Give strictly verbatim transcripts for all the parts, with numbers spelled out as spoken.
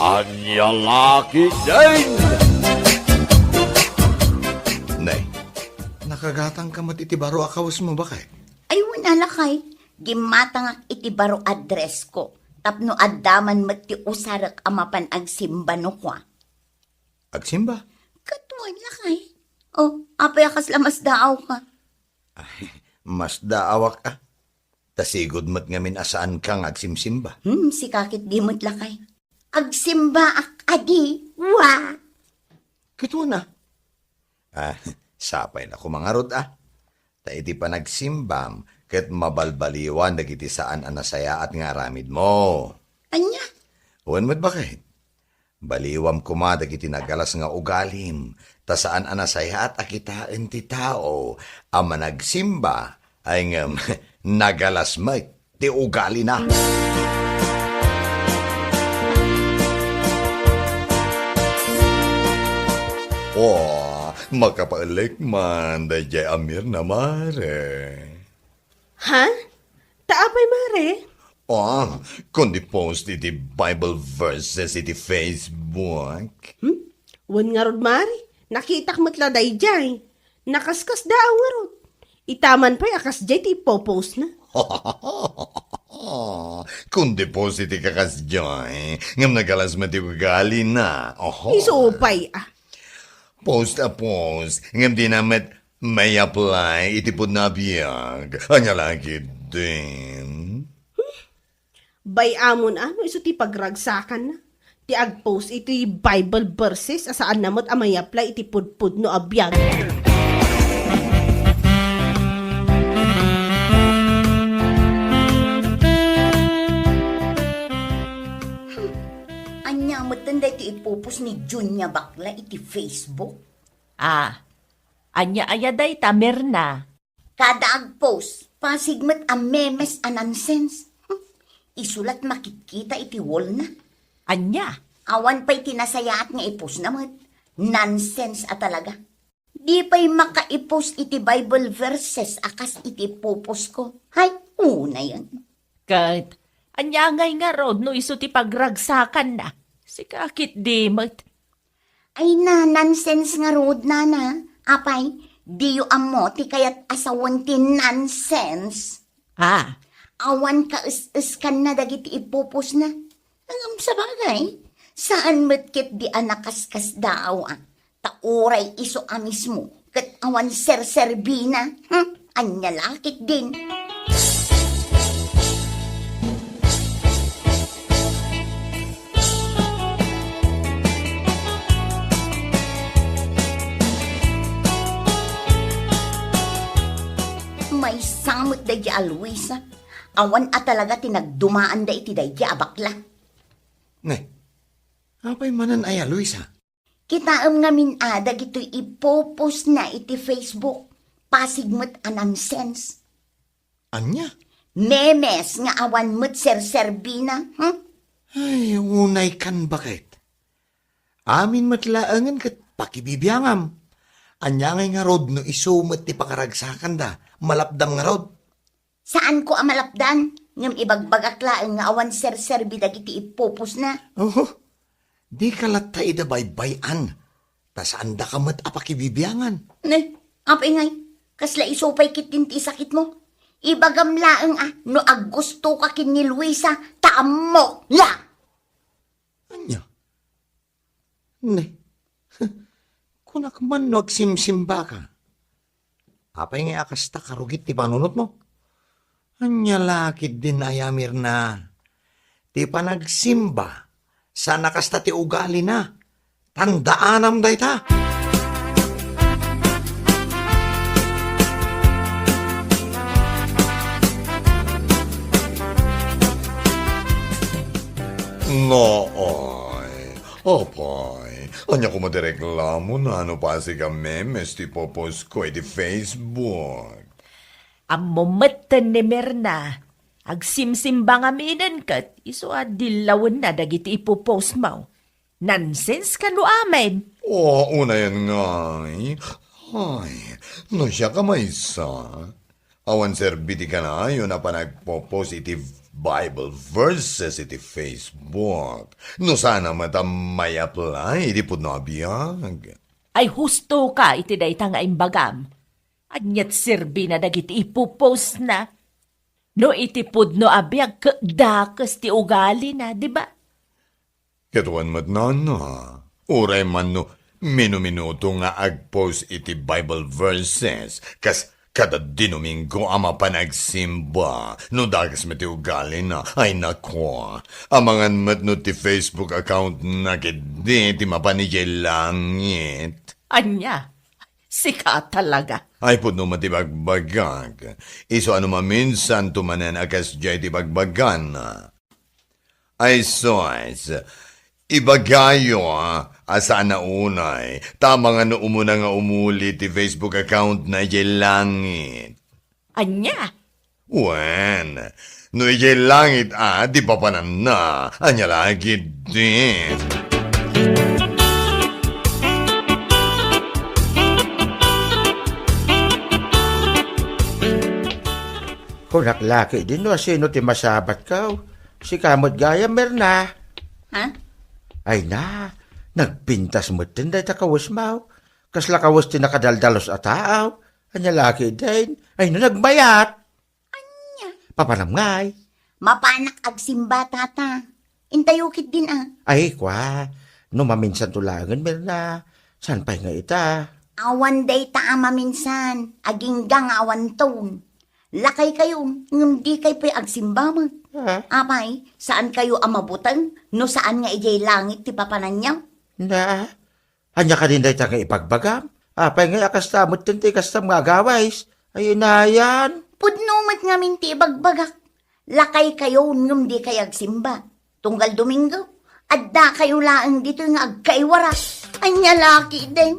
Ania la ketdin? Ne, nakagatangka met iti baro a kawesmo, baket? Ay, wen a, lakay. Gimmatangak iti baro a dresko tapno adda man met ti usarek a mapan agsimba no kua. Agsimba? Ket wen, lakay. O, apay a kasla masdaawka? Ay, masdaawak a. Ta sigud met ngamin a saanka nga agsimsimba. Hmm, sika ketdi met, lakay. Agsimbaak kadi, wa! Ket wen a. Ah, sapay la koma ngarud a. Ta iti panagsimbam, ket mabalbaliwan dagiti saan a nasayaat nga aramidmo. Ania? Wen met, baket. Baliwam koma dagiti nagalas nga ugalim, ta saan a nasayaat a kitaen ti tao a managsimba, ay ngem nagalas met ti ugalina. O, makapaelek man daydiay a Mirna, mare. Ha? Ta apay, mare? Ah, kundi post iti Bible verses iti Facebook. Hmm? Wen ngarud, mare. Nakitak met la daydiay. Nakaskasdaaw ngarud. Itaman pay a kasdiay ti ipopost na. Kundi post iti kakasdiay, ngem nagalas met ti ugalina. Oho. Isu pay, ah. Post a post, ngem dina met may-apply iti pudno a biag. Ania la ketdin? Bay-amon a no isu ti pagragsakanna ti agpost iti Bible verses a saanna met a may-apply iti pudpudno a biag. Ania metten daytoy ipopost ni Junia Bakla iti Facebook? Ah, ania aya dayta, Mirna? Kada agpost, pasig met a memes a nonsense. Hmm, isu la't makitkita iti wall na. Ania? Awan pay ti nasayaat nga ipostna met. Nonsense a talaga. Di pay makaipost iti Bible verses a kas iti ipopost ko. Hay, unayen. Ket, ania ngay ngarud no isu ti pagragsakanna? Sika ketdi met. Ay na, nonsense ngarud, nana. Apay, diyo ammo ti kayat a sawen ti nonsense? Ah. Awan kaes-eskanna dagiti ipopostna. Ngem sabagay, saan met ketdi a nakaskasdaaw a, ta uray isu a mismo ket awan serserbina. Hmm? Ania la ketdin? Maysa met daydiay a Luisa. Awan a talaga ti nagdumaanda iti daydiay a bakla. Ne, apay manen aya, Luisa? Kitaem ngamin a dagitoy ipopostna iti Facebook. Pasig met a nonsense. Ania? Memes nga awan met serserbina, hmm? Ay, unaykan, baket. Amin met laengen ket pakibibiangam. Ania ngay ngarud no isu met ti pakaragsakanda? Malapdam ngarud? Saanko a malapdan, ngem ibagbagak laeng nga awan serserbi dagiti ipopostna. Oho, dika latta ida baybay-an, ta saandaka met a pakibibiangan. Ne, apay ngay, kasla isu pay ketdin ti sakitmo? Ibagam laeng a no aggustoka ken ni Luisa, ta ammok la! Ania? Ne, kunak man no agsimsimbaka. Apay nga a kasta karugit ti panunotmo? Ania la ketdin aya, Mirna? Ti panagsimba, saan a kasta ti ugalina. Tandaanam dayta. Naay, apay, ania koma ti reklamona no pasig a memes ti ipopostko iti Facebook? Ammo metten ni Mirna, agsimsimba ngaminen ket isu a dillawenna dagiti ipopostmo. Nonsense kano amin? O, unayen ngay. Ay, no siak a maysa, awan serbi ti kanayon a panagpopost iti Bible verses iti Facebook. No saan a met a may-apply iti pudno a biag. Ay husto ka iti dayta nga imbagam. Aniat serbina dagiti ipupostna? No iti pudno a biag ket dakes ti ugalina, di ba? Ket wen met, nana, uray man no minuminuto nga agpost iti Bible verses, kas kada Domingo a mapan agsimba, no dakes met ti ugalina, ay nako, amangan met no ti Facebook account na ketdi ti mapan idiay langit. Ania? Sika talaga. Ay pudno met ti bagbagak. Isu a no maminsan to manen a kasdiay ti bagbagana. Ay sus, ibagayo a saan a unay, ta amangan no umuna nga umuli ti Facebook account na idiay langit. Ania? Wen, no idiay langit a ti papananna, ania la ketdi? Kunak la ketdi no asino ti masabatko. Sika met gayam, Mirna. Ha? Ay na, nagpintas metten dayta kawesmo. Kasla kawes ti nakadaldalus a tao. Ania la ketdin? Ay no nagmayat. Ania? Papanam ngay? Mapanak agsimba, tata. Intayo ketdin a. Ay, kua. No maminsanto laengen, Mirna. Saan pay nga ita? Awan dayta a maminsan. Agingga nga awanton. Lakaykayo, ngem dikay pay agsimba met. Ah. Apay, saankayo a mabuteng no saan nga idiay langit ti papananyo? Na, ania kadin dayta nga ibagbagam? Apay ngay a kasta metten ti kastam nga agawis? Ay, inayan. Pudno met ngamin ti ibagbagak. Lakaykayo ngem dikay agsimba. Tunggal Domingo, addakayo laeng ditoy nga agkaiwara. Ania la ketdin?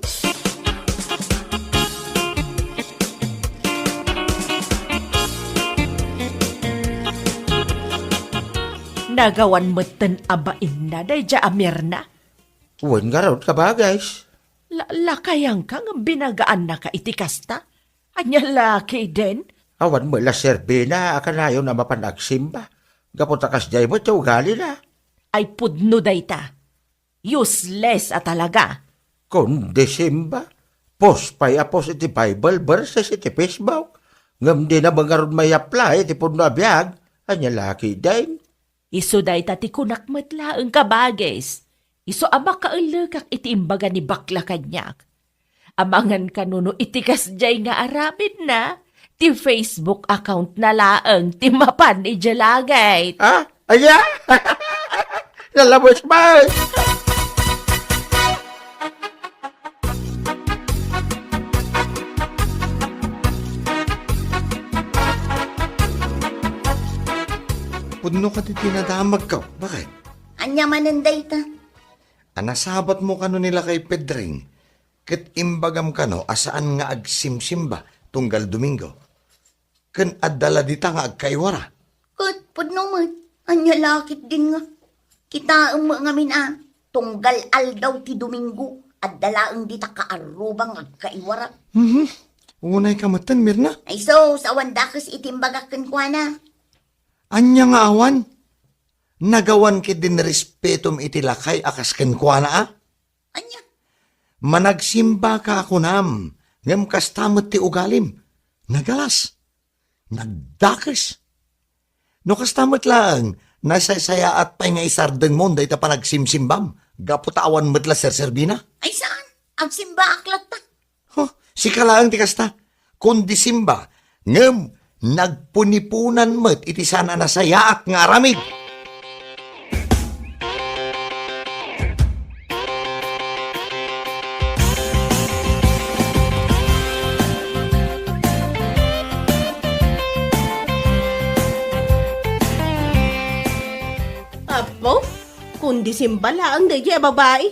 Nagawan metten a bainna daydiay a Mirna. Wen ngarud, kabagis. La-, lakayanka ngem binagaannaka iti kasta? Ania la ketdin? Awan met la serbina a kanayon a mapan agsimba. Gapu ta kasdiay met ti ugalina. Ay pudno dayta. Useless a talaga. Kundi simba. Post pay a post iti Bible verses iti Facebook. Ngem dina met ngarud may-apply iti pudno a biag. Ania la ketdin? Isu dayta ti kunak met laeng, kabagis. Isu a makaellekak iti imbaga ni bakla kaniak. Amangan kano no iti kasdiay nga aramidna, ti Facebook account na laeng ti mapan idiay langit. Ha? Aya? Nalabos ba? Pudno kadi ti nadamagko. Bakit? Ania manen dayta? A nasabatmo kano ni lakay Pedring, ket imbagam kano a saan nga agsimsimba tunggal Domingo. Ken adda la dita nga agkaiwara. Ket pudno met, ania la ketdin nga? Kitaem met ngamin a, tunggal aldaw ti Domingo, adda laeng dita kaarruba nga agkaiwara. Mhm. Unay ka metten, Mirna? Ay sus, awan dakes iti imbagak kenkuana. Ania nga awan? Nagawan ketdin respetom iti lakay a kas kenkuana a? Ania? Managsimbaka a kunam, ngem kasta met ti ugalim. Nagalas. Nagdakes. No kasta met laeng, nasaysayaat pay nga isardengmon dayta panagsimsimbam, gapu ta awan met la serserbina. Ay saan? Agsimbaak latta. Huh, sika laeng ti kasta. Kundi simba, ngem nagpuniponan met iti saan a nasayaat nga aramid. Apo, kundi simba laeng daydiay a babai.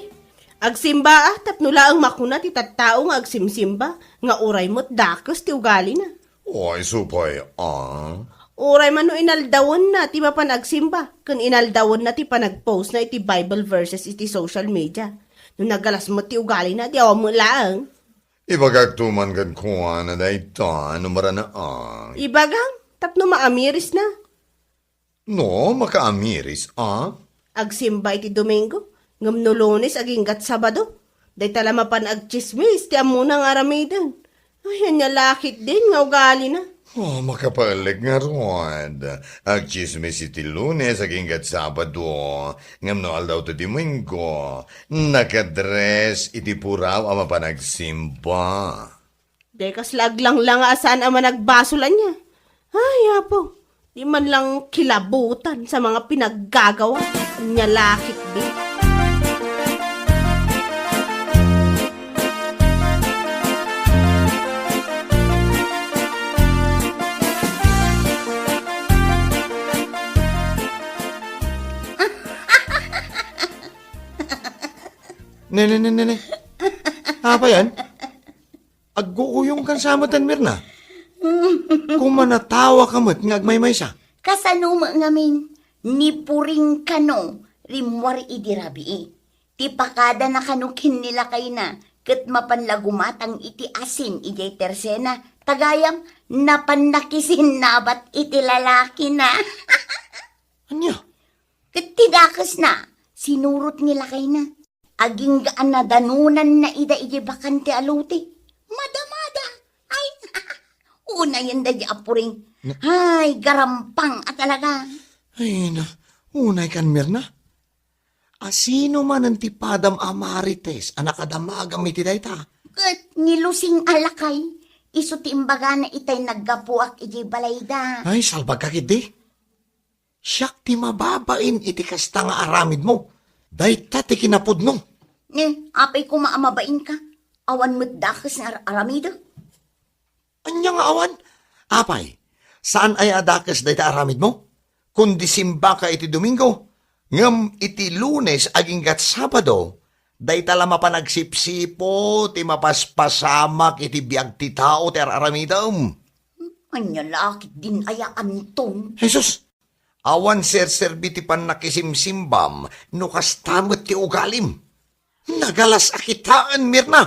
Agsimba a, tapno laeng makuna ti tattao nga agsimsimba, nga uray met dakes ti ugalina. Ay, supay, ah. Uray man no inaldawenna ti mapan agsimba, ken inaldawenna ti panagpostna iti Bible verses iti social media. No nagalas met ti ugalina, di awan met laeng. Ibagak to man kenkuana dayta, no marana, ah. Ibagam, tapno maamirisna. No, makaamiris, a? Agsimba iti Domingo, ngem no Lunes agingga't Sabado, dayta la mapan agtsismis ti ammona nga aramiden. Ay, ania la ketdin nga ugalina? Oh, makapaelek ngarud. Agtsismis iti Lunes agingga't Sabado, ngem no aldaw ti Domingo, nakadres iti puraw a mapan agsimba. Dayta kasla aglanglang a saan a managbasol ania. Ay, Apo, di man lang kilabutan sa mga pinaggagawa. Ania la ketdi. Ne, ne, ne, ne, ne. Apa yan? Agguuyongkan sa metten, Mirna. Kumanatawa ka met nga agmaymaysa. Kasano met ngamin, ni Puring kano rimmuar idi rabii. Ti pakadana kano ken ni lakayna, ket mapan la gumatang iti asin idiay tersena, ta gayam, napan nakisinnabat iti lalakina. Ania? Ket ti dakesna, sinurot ni lakayna. Agingga a nadanonanna ida idiay bakante a lote. Madamada. Ay, unayen daydi a Puring. Na- Ay, garampang a talaga. Ay, na, unay kan Mirna. Asino manen ti padam a marites a nakadamagam iti dayta? Ket ni Lusing a lakay, isu ti imbagana itay naggapuak idiay balayda. Ay, salbag ka ketdi. Siak ti mababain iti kasta nga aramidmo. Dayta ti kinapudno. Ne, apay koma a mabainka? Awan met dakes nga ar-, aramidek? Ania nga awan? Apay, saan aya a dakes dayta aramidmo? Kundi simbaka iti Domingo, ngem iti Lunes aginggat Sabado, dayta la mapan agsipsipo ti mapaspasamak iti biag ti tao ti ar-aramidem. Ania la ketdin aya, Anton? Jesus, awan serserbi ti pannakisimsimbam no kasta met ti ugalim. Nagalas a kitaen, Mirna!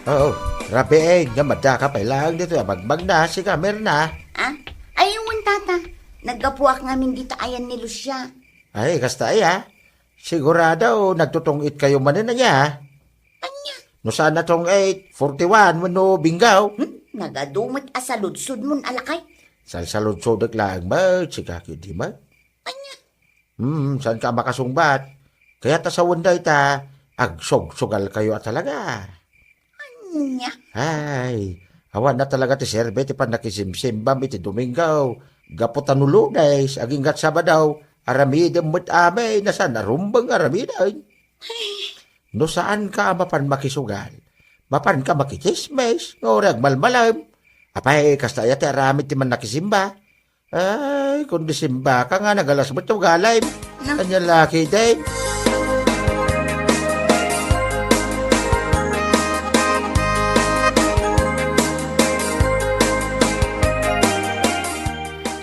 Oo, Rabiin, nga madaka pay laeng ditoy a bagbagna, sika, Mirna. Ah? Ay, wen, tata. Naggapuak ngamin dita ayan ni Lucia. Ay, kasta aya. Sigurado, nagtutong-it kayo manen aya. Ania? No saan natong-it, forty-one wenno Bingaw? Hmm? Nagadu met a saludsodmon a lakay. Salsaludsodek laeng met, sika ketdi met. Ania? Hmm, saan ka a makasungbat? Kayat a sawen dayta, agsugsugal kayo a talaga. Ania? Ay, awan na talaga ti serbi ti pannakisimsimbam iti Domingo. Gapu ta no Lunes, aginggat Sabado, aramidem met amin a saan a rumbeng nga aramiden. No saan ka a mapan makisugal, mapan ka makitsismis, nga uray agmalmalem. Apay, kasta aya ti aramid ti mannakisimba? Ay, kundi simbaka nga nagalas met ti ugalim. Na- Ania la ketdin?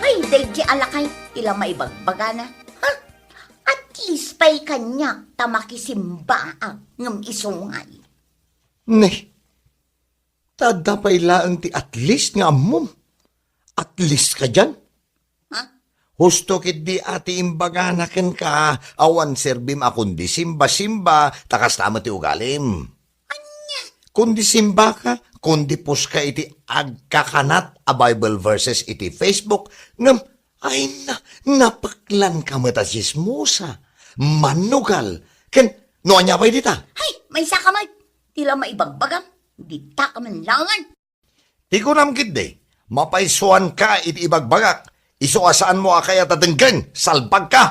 Ay, daydi a lakay, ti la maibagbagana. Ha? At least pay kaniak ta makisimbaak ngem isu ngay. Ne, ta adda pay laeng ti at least nga ammom. At least kadian. Ha? Husto ketdi a ti imbagana kenka, awan serbim a kundi simba-simba, ta kasta met ti ugalim. Ania? Kundi simbaka, kundi post ka iti agkakanat a Bible verses iti Facebook, ngem, ay na, napeklan ka met a tsismosa, manugal, ken no ania pay dita? Hay, maysa ka met, ti la maibagbagam, dita ka man laengen. Ti kunam ketdi, mapaysuanka iti ibagbagak, isu a saanmo a kayat a denggen, salbagka!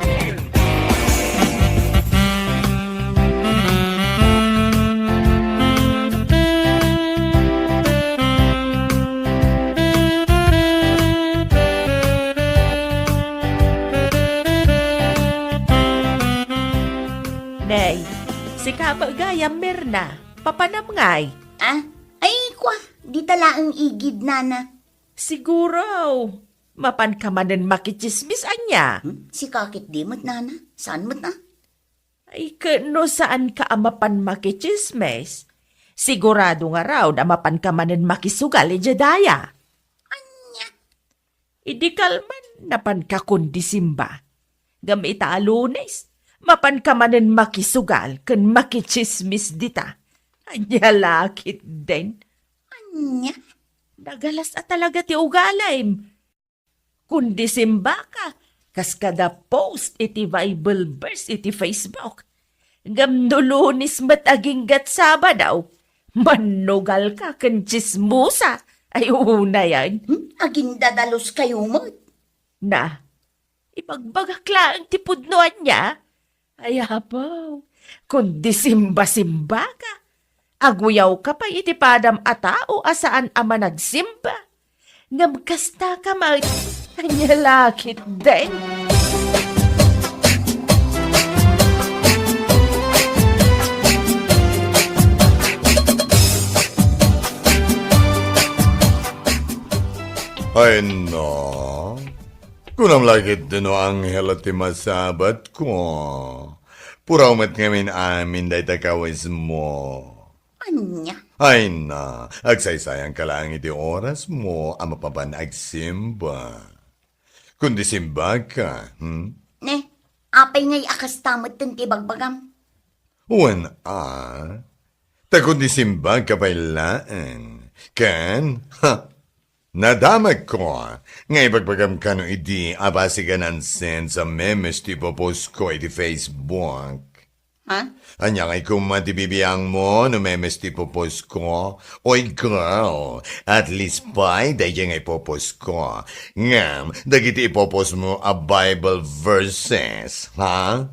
Nay, sika met gayam, Mirna, papanam ngay? Ah? Ay, kua, dita laeng igid, nana. Siguro, mapan ka manen makitsismis ania? Hmm? Sika ketdi met, nana? Saan met, ah? Ay, ket no saanka a mapan makitsismis, sigurado ngarud a mapanka manen makisugal idiay daya. Ania? Idi kalman, napanka kundi simba. Ngem ita a Lunes, mapanka manen makisugal ken makitsismis dita. Ania la ketdin? Ania? Nagalas a talaga ti ugalim. Kundi simbaka, kas kada post iti Bible verse iti Facebook. Ngem no Lunes met aginggat Sabado, mannugalka ken tsismosa. Ay, unayen. Hmm? Agindadalos kayo met. Na, ibagbagak laeng ti pudno ania? Ay, apo, kundi simba-simbaka. Aguyawka pay iti padam a tao a saan a managsimba. Ngem kastaka met, ania la ketdin? Ay, no. Kunam la ketdin no anghel ti masabatko. Puraw met ngamin amin dayta kawismo. Ania? Ay na, agsaysayanka laeng iti orasmo a mapapan agsimba. Kundi simbaka, hmm? Ne, apay ngay a kasta metten ti ibagbagam? Wen a, ta kundi simbaka pay laeng. Ken, ha, nadamagko nga ibagbagam kano idi a basig a nonsense a memes ti ipopost ko iti Facebook. Ha? Ania ngay koma ti bibiangmo no memes ti ipopost ko? Oy, girl, at least pay daydiay nga ipopost ko. Ngem, dagiti ipopost mo a Bible verses, ha?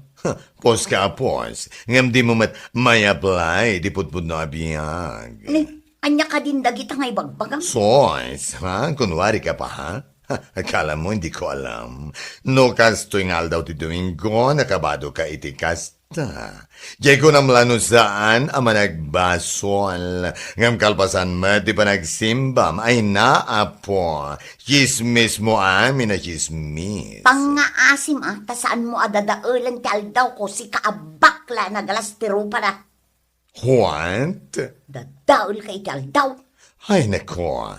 Post ka a post, ngem dimo met may-apply iti pudpudno a biag. Ni, ania kadin dagita nga ibagbagam? Sos, ha? Kunwari ka pa, ha? Ha, akala mo, hindi ko alam. No kastoy nga aldaw ti Domingo, nakabado ka iti kasta. Diay kunam la no saan a managbasol. Ngem kalpasan met ti panagsembam, ay na, Apo, tsismis mo amin a tsismis. Pangngaasim, a, ta saan mo a dadaelen ti aldaw ko, sika a bakla a nagalas ti rupa na. What? Dadael ka iti aldaw? Ay, nako.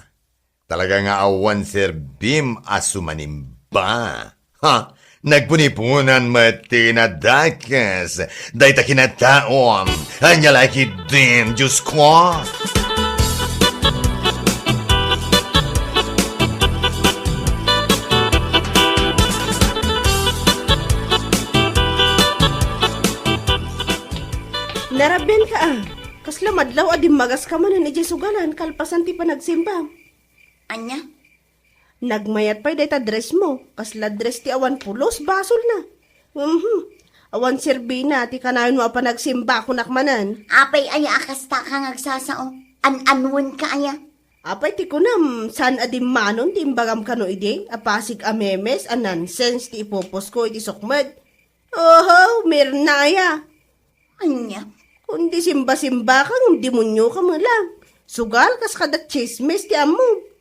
Talaga nga awan serbim a sumanimba. Ha? Nagpuniponan met ti nadakes dayta kinataom. Ania la ketdin, Diosko? Narabian ka, a. Kasla madlaw a dimmagas ka manen idiay sugalan kalpasan ti panagsimba. Ania? Nagmayat pay dayta dress mo. Kasla dress ti awan pulos, basolna. Mhm. Awan serbina ti kanayon mo a panagsimba, kunak manen. Apay aya a kasta ka nga agsasao? An-anuen ka aya? Apay ti kunam, saan a dimmanon ti imbagam kano idi? A pasig a memes, a nonsense ti ipopost ko iti sukmed. Oho, Mirna aya. Ania? Kundi simba-simba ka, ngem demonio ka met lang. Sugal kas kada tsismis ti ammom.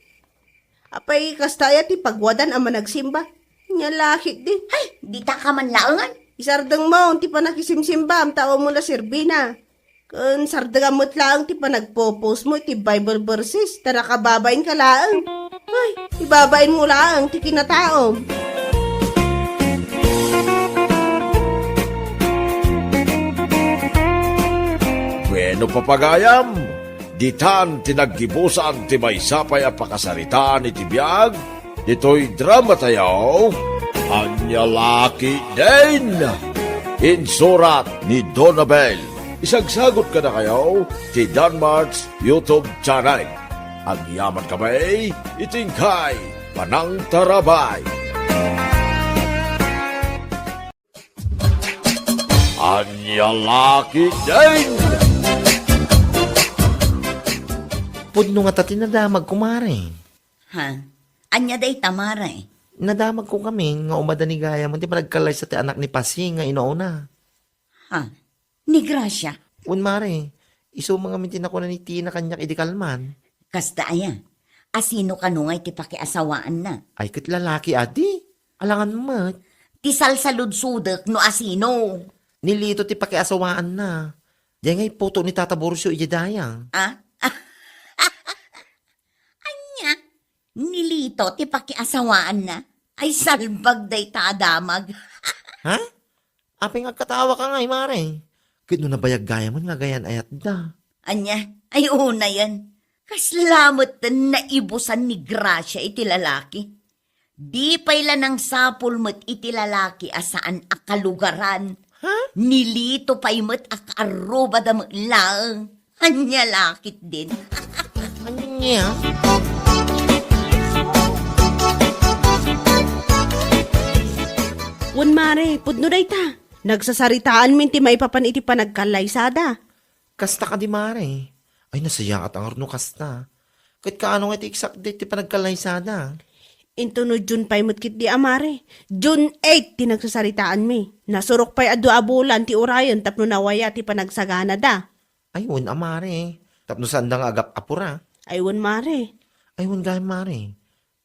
Apay, kasta aya ti pagwadan a managsimba? Ania la ketdi? Hay, dita ka man laengen. Isardeng mo ti panakisimsimbam, ta awan mo la serbina. Ken sardengam met laeng ti panagpo-post mo iti Bible verses, ta nakababain ka laeng. Ay, ibabain mo laeng ti kinataom. Bueno, papagayam, ditan ti naggibusan ti maysa pay a pakasaritaan iti biag ditoy dramatayo, Ania la ketdin! Insurat ni Donabel. Isagsagut kadakayo ti Danmart's YouTube channel. Agyaman kami iti inkay panangtarabay. Ania la ketdin! Pudno ngata ti nadamag, kumare. Ha? Ania dayta, mare? Nadamagko kami nga umada ni gayam ti panagkallaysa ti anak ni Pasi nga inauna. Ha? Ni Gracia? Wen, mare. Isu man ngamin ti nakuna ni Tina kaniak idi kalman. Kasta aya? Asino kano ngay ti pakiasawaanna? Ay, ket lalaki, adi. Alangan met. Ti salsaludsodek no asino. Ni Lito ti pakiasawaanna. Diay nga iputo ni Tata Borcio idiay dayang. Ah? Ania? Ni Lito ti pakiasawaanna? Ay, salbag dayta a damag. Ha? Apay nga agkatawaka ngay, mare? Ket no nabayag gayamen nga agayan-ayatda. Ania? Ay, unayen. Kasla met naibusan ni Gracia iti lalaki. Di pay la nangsapul met iti lalaki a saan a kalugaran. Ha? Ni Lito pay met a kaarrubada met laeng. Ania la ketdin. Ania? Wen, mare, pudno dayta. Nagsasaritaanmin ti maipapan iti panagkallaysada. Kasta kadi, mare. Ay, nasayaat a ngarud no kasta. Ket kaano nga ti exact date ti panagkallaysada? Inton no June five met ketdi a, mare. June eight ti nagsasaritaanmi. Nasurok pay a dua a bulan ti urayen tapno nawaya ti panagsaganada. Ay, wen a, mare. Tapno saanda nga agap-apura. Ay, wen, mare. Ay, wen gayam, mare.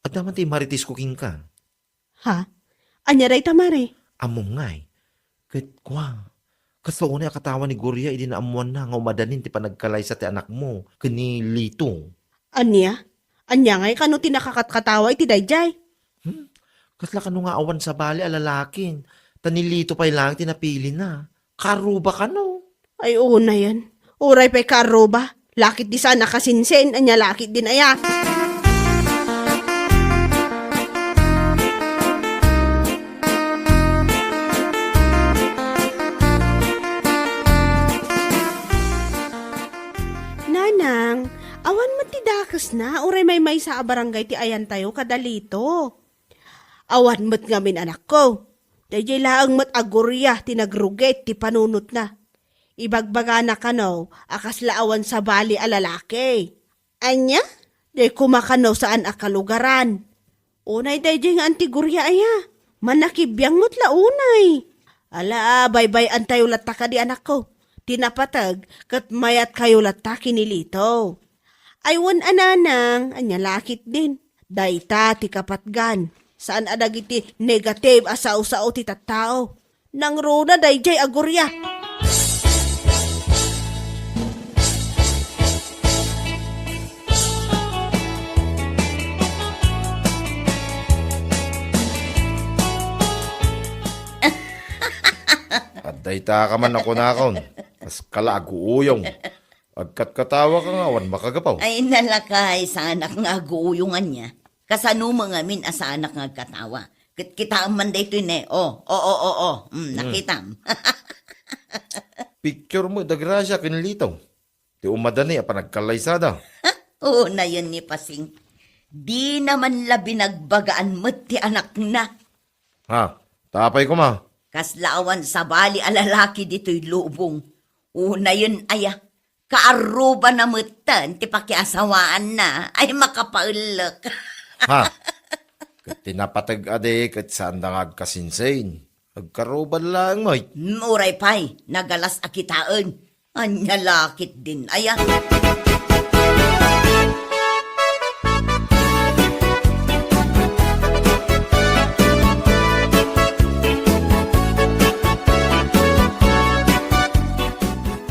Adda man ti maritesko kenka. Ha? Ania dayta, mare? Ammom ngay. Ket kua, kasla unay a katawa ni Gloria idi naammoanna nga umadanin ti panagkalaysa ti anakmo ken ni Lito. Ania? Ania ngay kano ti nakakatkatawa iti daydiay? Hmm? Kasla kano nga awan sabali a lalakin, ta ni Lito pay laeng ti napilina. Kaarruba kano? Ay, unayen. Uray pay kaarruba. Laketdi saan a kasinsin, ania laketdin aya? Nanang, awan met ti dakesna, uray maymaysa a barangay ti ayantayo kada Lito. Awan met ngamin, anakko. Daydiay laeng met a Gloria ti nagrugit ti panunotna. Ibagbagana kano a kasla awan sabali a lalaki. Ania? Diay koma kano saan a kalugaran. Unay daydiay nga anti Gloria aya. Mannakibiang met la unay. Ala, baybay-antayo latta kadi, anakko. Ti napateg ket mayatkayo latta ken ni Lito. Ay, wen a, nanang, ania laketdin. Dayta ti kapatgan. Saan a dagiti negative a sao-sao ti tattao. Nangruna daydiay a Gloria. Adda ita ka man a kunakon. Kas kala aguuyong. Agkatkatawaka nga awan makagapu. Ay, nalakay, saanak nga aguuyong ania. Kasano met ngamin a saanak nga agkatawa? Ket kitaem man daytoy ne. Oh, oh, oh, oh, oh. Mm, hmm. Nakitam. Picture mo, da Gracia, ken Lito. Ti umadani a panagkallaysada. Unayen ni Pasing. Dina man la binagbagaan met ti anakna. Ha? Tapay koma. Kasla awan sabali a lalaki ditoy lubong. Unayen aya. Kaarrubana metten ti pakiasawaanna. Ay, makapaellek. Ha? Ket ti napateg a di, ket saanda nga agkasinsin. Agkaruban laeng met. Mm, uray pay, nagalas a kitaen. Ania laketdin aya.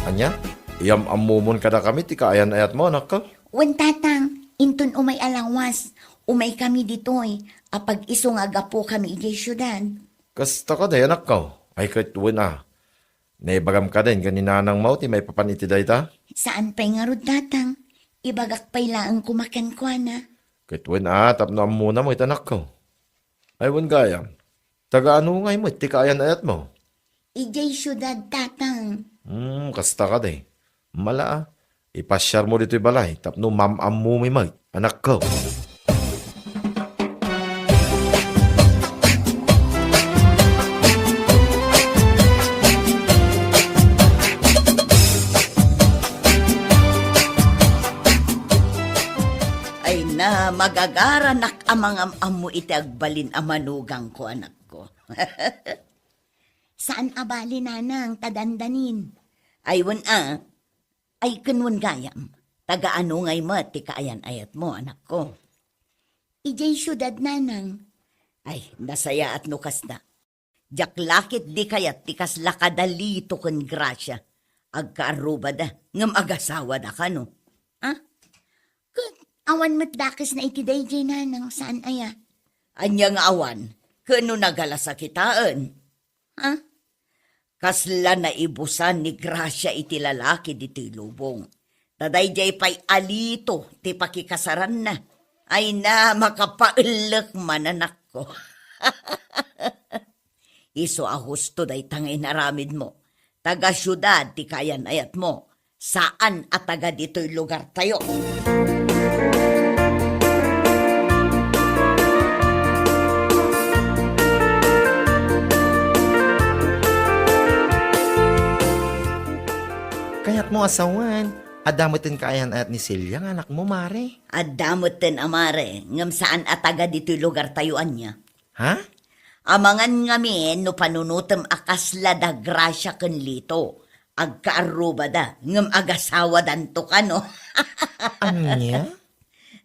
Ania? Iyam-ammomon kadakami ti kaayan-ayatmo, anakko? Wen, tatang, inton umay a lawas, umaykami ditoy, apag-isu nga agapokami idiay siudad. Kasta kadi, anakko? Ay, ket wen a. Naibagam kadin ken ni nanangmo ti maipapan iti dayta? Saan pay ngarud, tatang. Ibagak pay laeng koma kenkuana. Ket wen a, tapno ammona met, anakko. Ay, wen gayam. Taga ano ngay met ti kaayan-ayatmo? Idiay siudad, tatang. Hmm, kasta kadi. Mala a. Ipasiarmo ditoy balay tapno maam-ammomi met, anakko. Ay na, magagaranak a mangam-ammo iti agbalin a manugangko, anakko. Saan a bali, nanang, ta dandanin. Ay, wen a. Ay, ken wen gayam, taga ano ngay met ti kaayan-ayatmo, anakko? Idiay siudad, nanang. Ay, nasayaat no kasta. Diak la ketdi kayat ti kasla kada Lito ken Gracia. Agkaarrubada, ngem agasawada kano. Ah? Ket awan met dakesna iti daydiay, nanang, saan aya? Ania nga awan? Ket no nagalasa kitaen? Ha? Kasla naibusan ni Gracia iti lalaki ditoy lubong. Ta daydiay pay a Lito ti pakikasaranna. Ay na, makapaellek man, anakko. Isu a husto dayta nga inaramidmo. Taga-siudad ti kaayan-ayatmo. Saan a taga ditoy lugartayo. Kayatmo a sawen, adda metten kaayan-ayat ni Celia nga anakmo, Mare? Adda metten, a Mare, ngem saan a taga ditoy lugartayo ania. Ha? Amangan ngamin no panunotem a kasla da Gracia ken Lito. Agkaarrubada, ngem agasawadanto kano. Ania?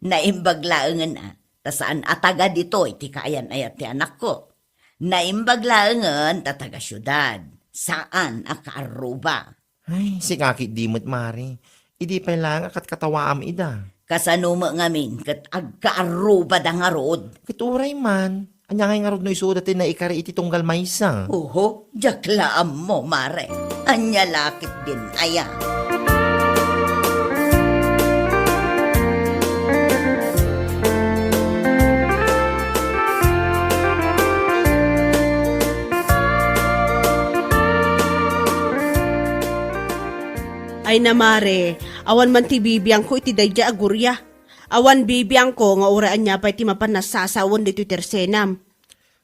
Naimbag laengen a, ta saan a taga ditoy ti kaayan-ayat ti anakko. Naimbag laengen ta taga siudad, saan a kaarruba. Ay, sika ketdi met, Mare. Idi pay laeng a katkatawaam ida. Kasano met ngamin ket agkaarrubada ngarud? Ket uray man, ania ngay ngarud no isuda ti naikari iti tunggal maysa? Oho, diak la ammo, Mare. Ania la ketdin aya? Ay na, Mare, awan man ti bibiangko iti daydiay a guria. Awan bibiangko nga uray ania pay ti mapan nasasawen ditoy tersenam.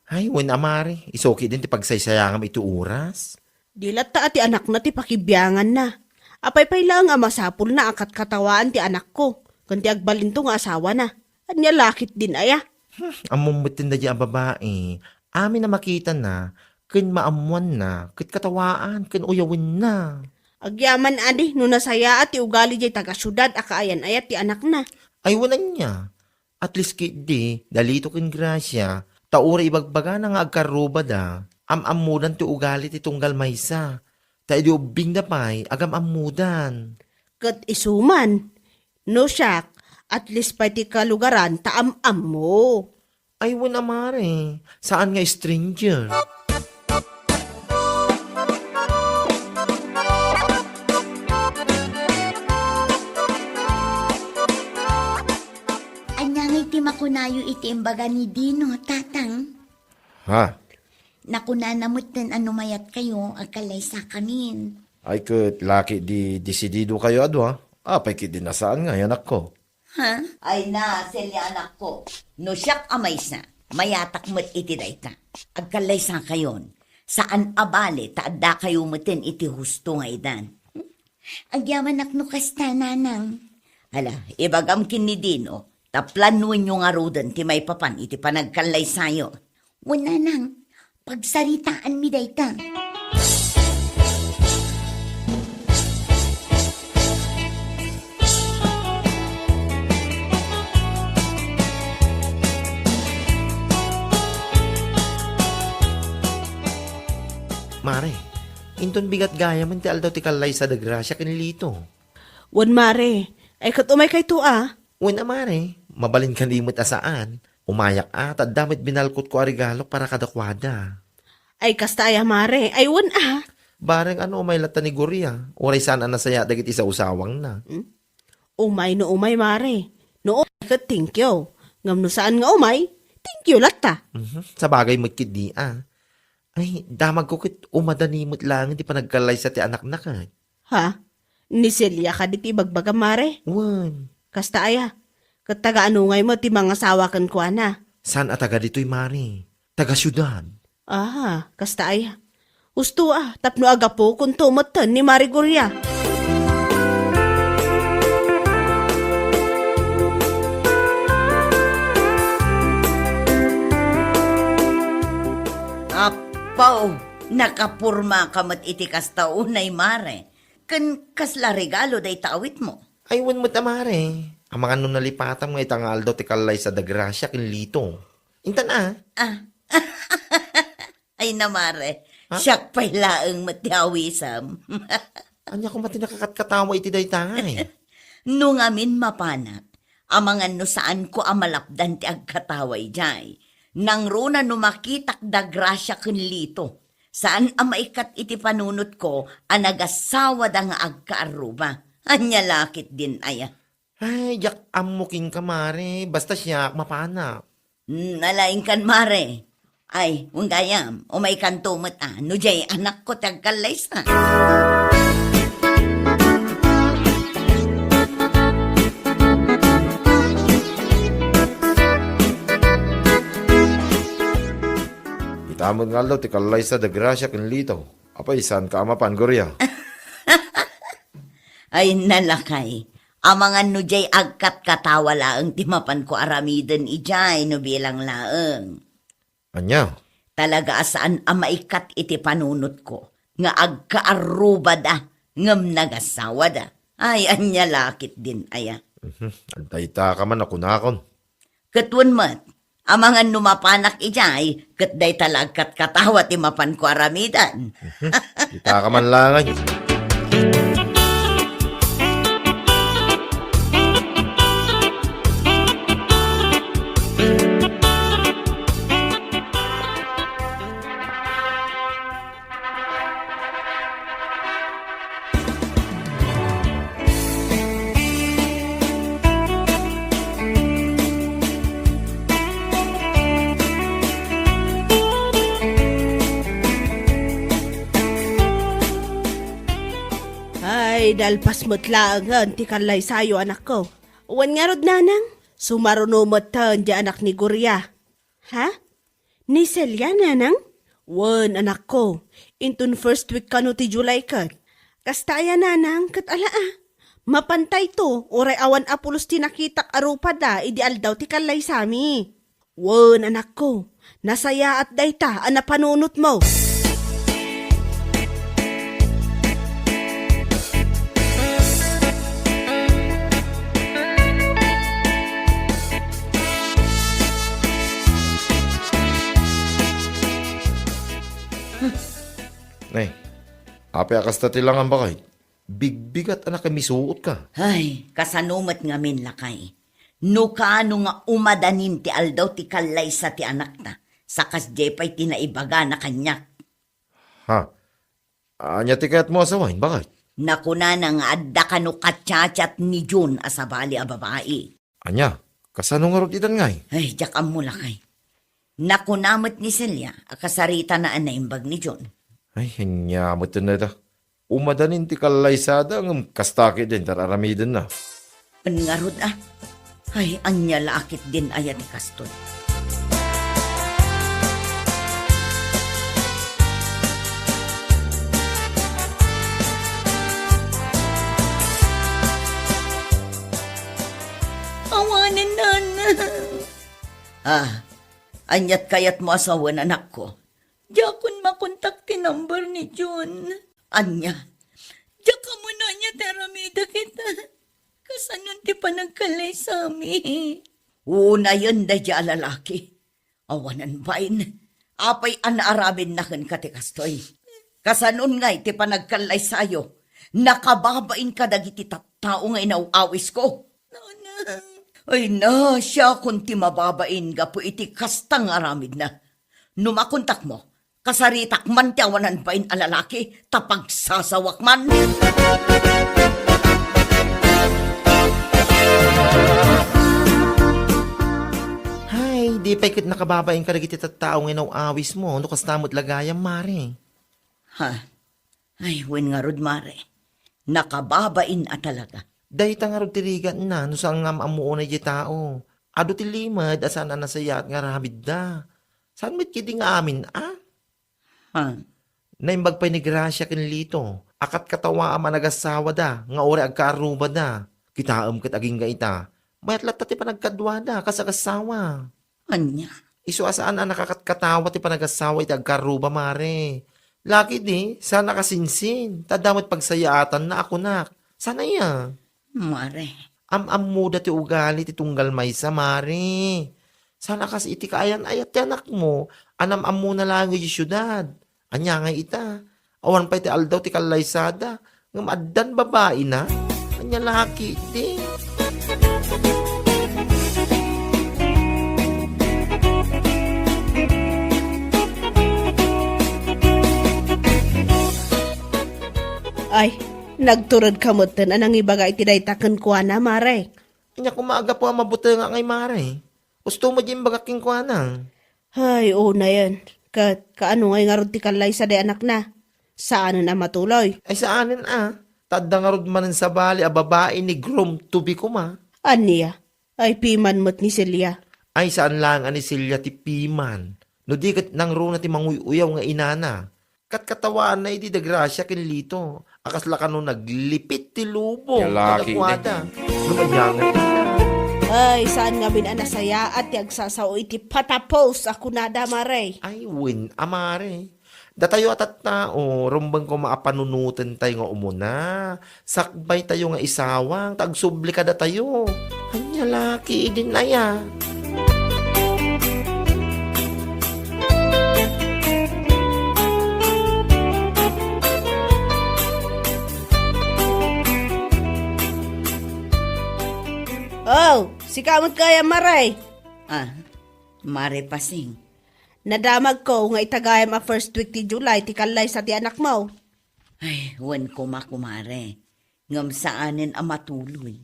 Ay, wen a, Mare, isu ketdin ti pagsaysayangam iti oras. Di latta a ti anakna ti pakibianganna. Apay pay laeng a masapulna a katkatawaan ti anakko, ken ti agbalinto nga asawana. Ania la ketdin aya? Hmm, ammom metten daydiay a babai. Amin a makitana, ken maammoanna, ket katawaan, ken uyawenna. Agyaman adi no nasayaat ti ugali diay taga-siudad a kaayan-ayat ti anakna. Ay, wen ania? At least ketdi, da Lito ken Gracia, ta uray ibagbagana nga agkarrubada, am-ammodan ti ugali ti tunggal maysa, ta idi ubbingda pay, agam-ammodan. Ket isu man, no siak, at least pay ti kalugaran ta am-ammo. Ay, wen a, Mare, saan nga stranger? Ania ngay ti makunayo iti imbaga ni Dino, Tatang? Ha? Nakunana metten a no mayatkayo, agkallaysakamin. Ay, ket la ketdi desididokayo a dua. Apay ketdi a saan nga, anakko? Ha? Ay na, Celia, anakko. No siak a maysa, mayatak met iti dayta. Agkallaysakayon. Saan a bale ta addakayo metten iti husto nga idan. Agyamanak no kasta, Nanang. Ala, ibagam ken ni Dino, ta planoenyo ngaruden ti maipapan iti panagkallaysayo. Wen, Nanang, pagsaritaanmi dayta. Mare, inton bigat gayamen ti aldaw ti kallaysa da Gracia ken Lito. Wen, Mare, ay ket umaykayto a? Wen a, Mare, mabalin kanimet a saan. Umayak a, ta adda met binalkotko a regalo para kadakuada. Ay, kasta aya, Mare? Ay, wen a. Bareng a no umay latta ni Gloria, uray saan a nasayaat dagiti sausawangna. Hmm? Umay no umay, Mare. No umay ket thank you. Ngem no saan nga umay, thank you latta. Mhm. Sabagay met ketdi a. Ay, damagko ket umadani met laeng ti panagkallaysa ti anakna ket. Ha? Ni Celia kadi ti ibagbagam, Mare? Wen. Kasta aya? Ket taga-ano ngay met ti mangasawa kenkuana? Saan a taga ditoy, Mare. Taga siudad. Ah, kasta aya? Husto a, tapno agapukonto metten ni Mare Gloria. Apo, nakapormaka met iti kasta unay, Mare. Ken kasla regalo dayta awitmo? Ay, wen met a, Mare. Amangan no nalipatam nga ita nga aldaw ti kallaysa da Gracia ken Lito. Intan a. Ah. Ay na, mare. Ha? Siak pay laeng met ti awisem. Ania koma ti nakakatkatawa iti daytay? No ngamin mapanak, amangan no saanko a malapdan ti agkatawa idiay. Nangruna no makitak da Gracia ken Lito. Saan a maikkat iti panunotko a nagasawada nga agkaarruba. Ania la ketdin aya? Ay, diak ammo kenka, mare. Basta siak, mapanak. Hmm, nalaingkan, mare. Ay, wen gayam, umaykanto met a, no diay anakko ti agkallaysa. Ita met nga aldaw ti kallaysa da Gracia ken Lito. Apay, saanka a mapan, Gloria? Ay, na lakay. Amangan no diay agkatkatawa laeng ti mapanko aramiden idiay no bilang laeng. Ania? Talaga a saan a maikkat iti panunotko nga agkaarrubada ngem nagasawada. Ay, ania la ketdin aya? Mhm. Dayta ka man a kunakon. Ket wen met, amangan no mapanak idiay, ket dayta la agkatkatawa ti mapanko aramiden. Mhm. Ita ka man laeng. Ay, nalpas met laengen ti kallaysayo, anakko. Wen ngarud, nanang, sumaruno metten ti anak ni Gloria. Ha? Ni Celia, nanang? Wen, anakko. Inton first week kano ti July ket. Kasta aya, nanang, ket ala a. Mapantayto, uray awan a pulos ti nakitak a rupada idi aldaw ti kallaysami. Wen, anakko. Nasayaat dayta a napanunotmo. Nay, apay a kasta ti langam, baket? Bigbigat a nakimisuotka. Ay, kasano met ngamin, lakay? No kaano nga umadanin ti aldaw ti kallaysa ti anakta, sa kasdiay pay ti naibagana kaniak. Ha? Ania ti kayatmo a sawen, baket? Nakunana nga adda kano kachatsat ni Jun a sabali a babai. Ania? Kasano ngarud itan ngay? Ay, diak ammo, lakay. Nakuna met ni Celia a kasaritana a naimbag ni Jun. Ay, ania met dayta? Umadanin ti kallaysada ngem kasta ketdin ti ar-aramidenna. Wen ngarud a. Ay, ania la ketdin aya ti kastoy? Awanen, nanang. Ah, aniat kayatmo a sawen, anakko? Diakon makontak ti number ni Jun. Ania? Diak ammo no ania ti aramidek ita. Kasanon ti panagkallaysami? Unayen daydiay a lalaki. Awanan bain. Apay a naaramidna kenka ti kastoy? Kasanon ngay ti panagkallaysayo? Nakababain kadagiti tattao nga inaw-awisko? Nanang. Ay na, siakon ti mababain gapu iti kasta nga aramidna. No makontakmo, kasaritak man ti awanan bain a lalaki, ta pagsasawak man. Hay, di pay ket nakababain kadagiti tattao nga inaw-awismo, no kasta met la gayam, mare. Ha? Ay, wen ngarud, mare. Nakababain a talaga. Dayta ngarud ti rigatna, no saan nga am-ammo unay diay tao. Adu ti limed a saan a nasayaat nga aramidda. Saan met ketdi nga amin a? Ha? Naimbag pay ni Gracia ken Lito a katkatawaam a nagasawada nga uray agkaarrubada. Kitaem ket agingga ita, mayat latta ti panagkaduada kas agassawa. Ania? Isu a saan a nakakatkatawa ti panagasawa iti agkarruba, mare. Lakay di, saan a kasinsin, ta adda met pagsayaatanna a kunak. Saan aya? Mare. Am-ammoda ti ugali ti tunggal maysa, mare. Saan a kas iti kaayan-ayat ti anakmo, a nam-ammona laeng idiay siudad. Ania ngay ita? Awan pay ti aldaw ti kallaysada, ngem addan babaina? Ania la ketdi? Ay, nagturedka metten a nangibaga iti dayta kenkuana, Mare. Ania koma a gapu a mabutengak ngay, Mare? Husto met diay imbagak kenkuana. Ay, unayen. Ket kaano ngay ngarud ti kallaysa dayta anakna? Saanen a matuloy? Ay, saanen a. Ta adda ngarud manen sabali a babai ni groom to be koma. Ania? Ay, piman met ni Celia. Ay, saan laeng a ni Celia ti piman. No di ket nangruna ti manguy-uyaw nga inana. Katkatawaanna idi da Gracia ken Lito a kasla kano naglipit ti lubong kadakuada. Ngem ania ngay ita? Ay, saan ngamin a nasayaat ti agsasao iti patapos a kunada, Mare. Ay, wen a, Mare. Datayo a tattao, rumbeng koma a panunotentayo nga umuna. Sakbaytayo nga isawang ta agsubli kadatayo. Ania la ketdin aya? Oh, sika met gayam, Mare. Ah, Mare Pasing. Nadamagko nga ita gayam a first week ti July ti kallaysa ti anakmo. Ay, wen koma, kumare. Ngem saanen a matuloy.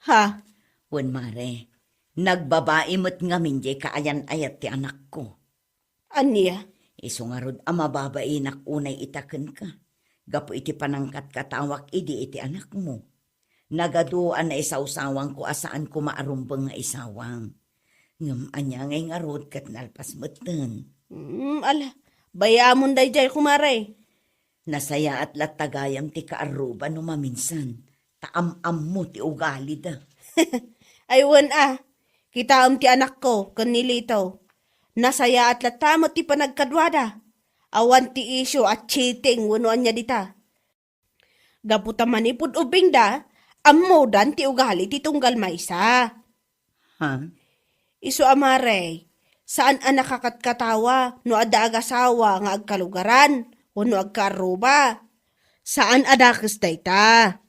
Ha? Wen, mare, nagbabai met ngamin diay kaayan-ayat ti anakko. Ania? Isu ngarud a mababainak unay ita kenka, gapu iti panangkatkatawak idi iti anakmo. Nagadu a naisawsawangko a saan koma a rumbeng nga isawang. Ngem ania ngay ngarud ket nalpas metten. Mm, ala, bayamon daydiay, kumare. Nasayaat latta gayam ti kaarruba no maminsan, ta am-ammo ti ugalida. Ay, wen a, kitaem ti anakko ken ni Lito. Nasayaat latta met ti panagkaduada. Awan ti isyu a cheating wenno ania dita. Gapu ta manipud ubbingda, ammodan ti ugali ti tunggal maysa. Ha? Isu a, mare, saan a nakakatkatawa no adda agasawa nga agkalugaran wenno agkaarruba. Saan a dakes dayta.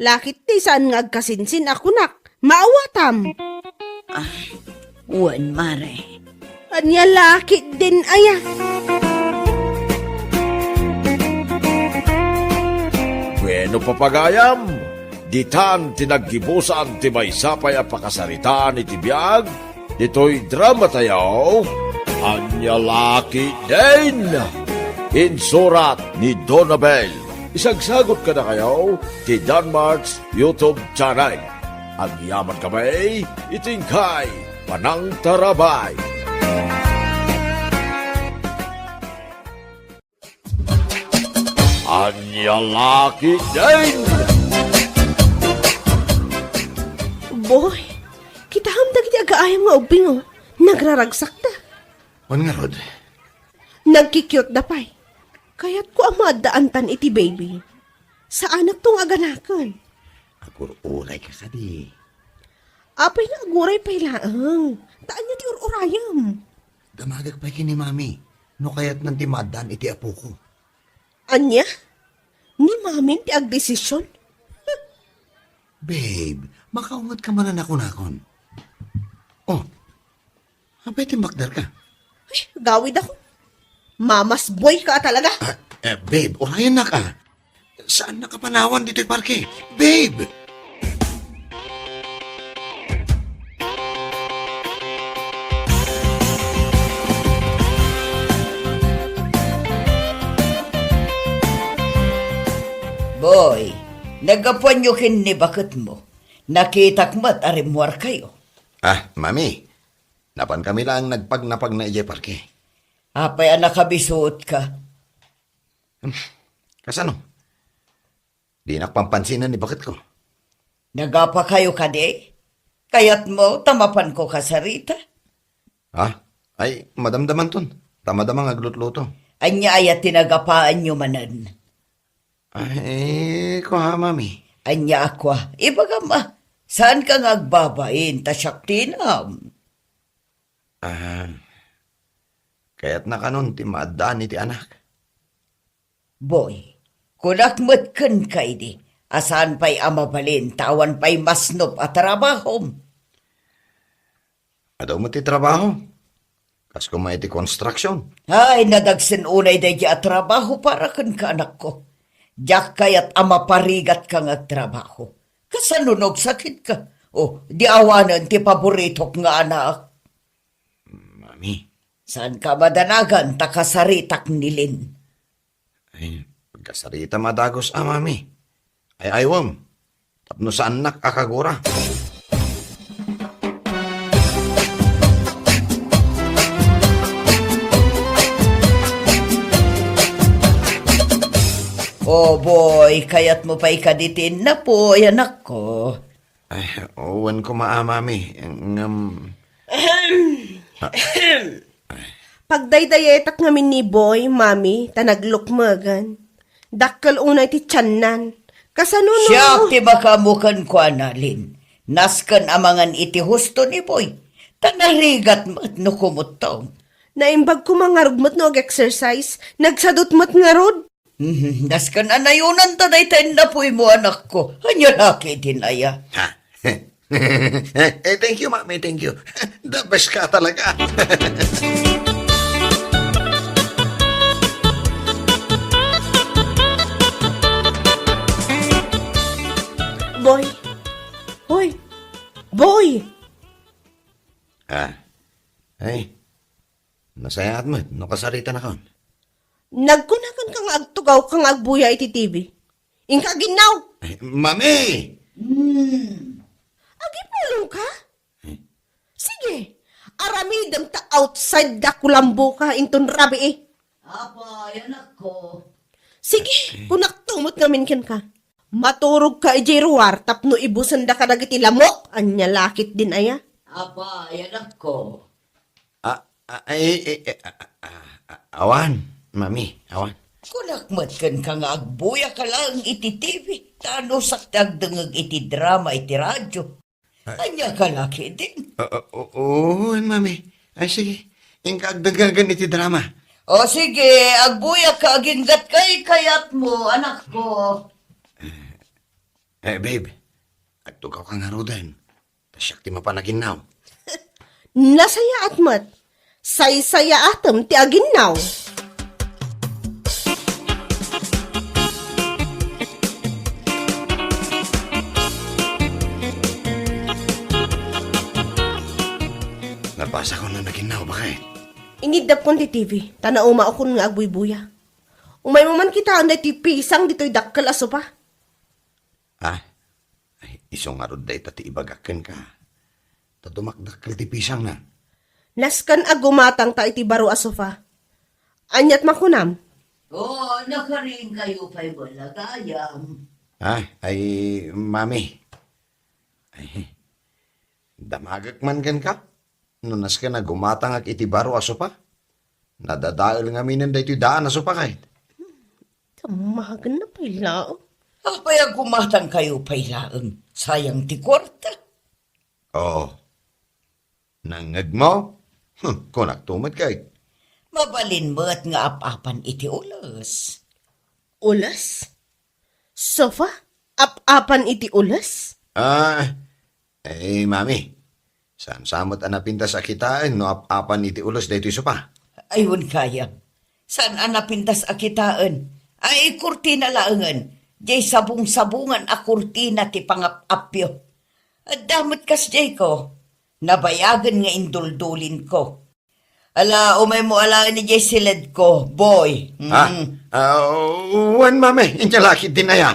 Lakit ti saan nga agkasinsin a kunak, maawatam. Ah, wen, mare. Ania lakit din aya? Bueno, papagayam, ditan ti naggibusan ti maysa pay a pakasaritaan iti biag ditoy dramatayo, Ania Lakit Din! Insurat ni Donabel. Isagsagot kadakayo ti Danmark's YouTube channel. Agyaman kami iti inkay panangtarabay. Ania Lakit Din! Boy, kitaem dagiti agaayam nga ubbing, oh. Nagraragsakda. Wen ngarud? Nagki-cute da pay. Kayatko a maaddaantan iti baby. Saanakto nga aganaken. Agur-uray ka kadi. Apay nga aguray pay laeng? Ta ania ti ur-urayem? Damagek pay ken ni Mami no kayatnan ti maaddaan iti apoko. Ania? Ni Mamim ti agdesisyon? Babe, makaunget ka man a nakunakon. Oh, apay ti makder ka? Ay, gawid ako. Mamas boy ka talaga. Ah, eh, babe, urayennak a. Saan nakapanawan ditoy parke? Babe! Boy, naggapuanyo ken ni baketmo. Nakitak met a rimmuarkayo. Ah, Mami, napankami laeng nagpagnapagna idiay parke. Apay a nakabisuotka? Hmm, kasano? Dinak pampansinan ni baketko. Nagapakayo kadi? Kayatmo ta mapanko kasarita? Ha? Ay, madamdamanton. Ta madama nga aglutluto. Ania aya ti nagapaanyo manen? Ay, kua, Mami. Ania a kua? Ibagam a, saanka nga agbabain ta siak ti inam. Ah, kayatna kanon ti maaddaan iti anak? Boy, kunak met kenka idi a saan pay a mabalin ta awan pay masnop a trabahom. Adu met ti trabaho. Kas koma iti construction. Ay, nadagsen unay daydi a trabaho para kenka, anakko. Diak kayat a maparigatka nga agtrabaho. Kasano no agsakitka? O, di awanen ti paboritok nga anak. Mami. Saanka madanagan ta kasaritak ni Lin. Ay, pagkasaritam a dagus a, Mami. Ay, aywem. Tapno saannak a kagura. O, Boy, kayatmo pay kadi ti innapuy, anakko? Ay, wen koma a, Mami. Ngem, ah, pagdaydayetak ngamin ni Boy, Mami, ta naglukmegen. Dakkel unay ti tiannan. Kasano no? Siak ti makaammo kenkuana, Lin. Nasken a mangan iti husto ni Boy. Ta narigat met no kumuttom. Naimbag koma ngarud met no ag-exercise. Nagsadut met ngarud. Mhm, nasken a nayonanta dayta innapuymo, anakko. Ania la ketdin aya? Ha? Eh, thank you, Mami, thank you. The best ka talaga. Boy. Hoy. Boy. Ah. Ay. Nasayaat met no kasaritanakon. Nagkunakan ka nga agtugawka nga agbuya iti T V. Inka aginnaw! Ay, Mami! Hmm. Agipulongka? Eh? Sige, aramidem ta outside da kulamboka inton rabii. Apay, anakko. Sige, eh, kunakto met ngamin kenka. Maturogka idiay ruar tapno ibusenda kadagiti lamok. Ania la ketdin aya? Apay, anakko. Ah, ah, eh, eh, eh, ah, ah, ah, awan, Mami, awan. Kunak met kenka nga agbuyaka laeng iti T V, ta anusak ti agdengngeg iti drama iti radio. Ah. Ania ka la ketdin? Ah, ah, o-, oo, Mami. Ay, sige. Inka agdengngegen iti drama. O, sige, agbuyaka aginggatka kayatmo, anakko. Eh, babe, agtugawka ngaruden. Ta siak ti mapan aginnaw. Nasayaat met. Saysayaatem ti aginnaw. Napasakon no naginnaw, baket. Iniddapkon ti T V, ta naumaokon nga agbuybuya. Umaymo man kitaen daytoy pisang ditoy dakkel a sopa. Ah, ay, isu ngarud dayta ti ibagak kenka. Ta dumakdakkel ti pisangna. Nasken a gumatangta iti baro a sofa. Aniat makunam? Oo, nakarinkayo pay met la gayam. Ah, ay, Mami. Ay, damagek man kenka? No nasken a gumatangak iti baro a sopa? Nadadael ngaminen daytoy daan a sopa kayat. Damagenna pay laeng. Apay a gumatangkayo pay laeng? Sayang ti kuarta. Oo. Nangngegmo? Hm, kunakto met kay. Mabalin met nga ap-apan iti ules. Ules? Sofa? Ap-apan iti ules? Ah, eh, Mami, saan sa met a napintas a kitaen no ap-apan iti ules daytoy sopa? Ay, wen kayam. Saan a napintas a kitaen? Ay, kurtina laengen. Diay sabong-sabongan a kurtina ti pangap-apyo. Adda met kasdiay ko. Nabayagen nga induldulinko. Ala, umaymo alaen idiay siledko, boy. Ha? Mm. Ah, wen, Mami, inya la ketdin aya.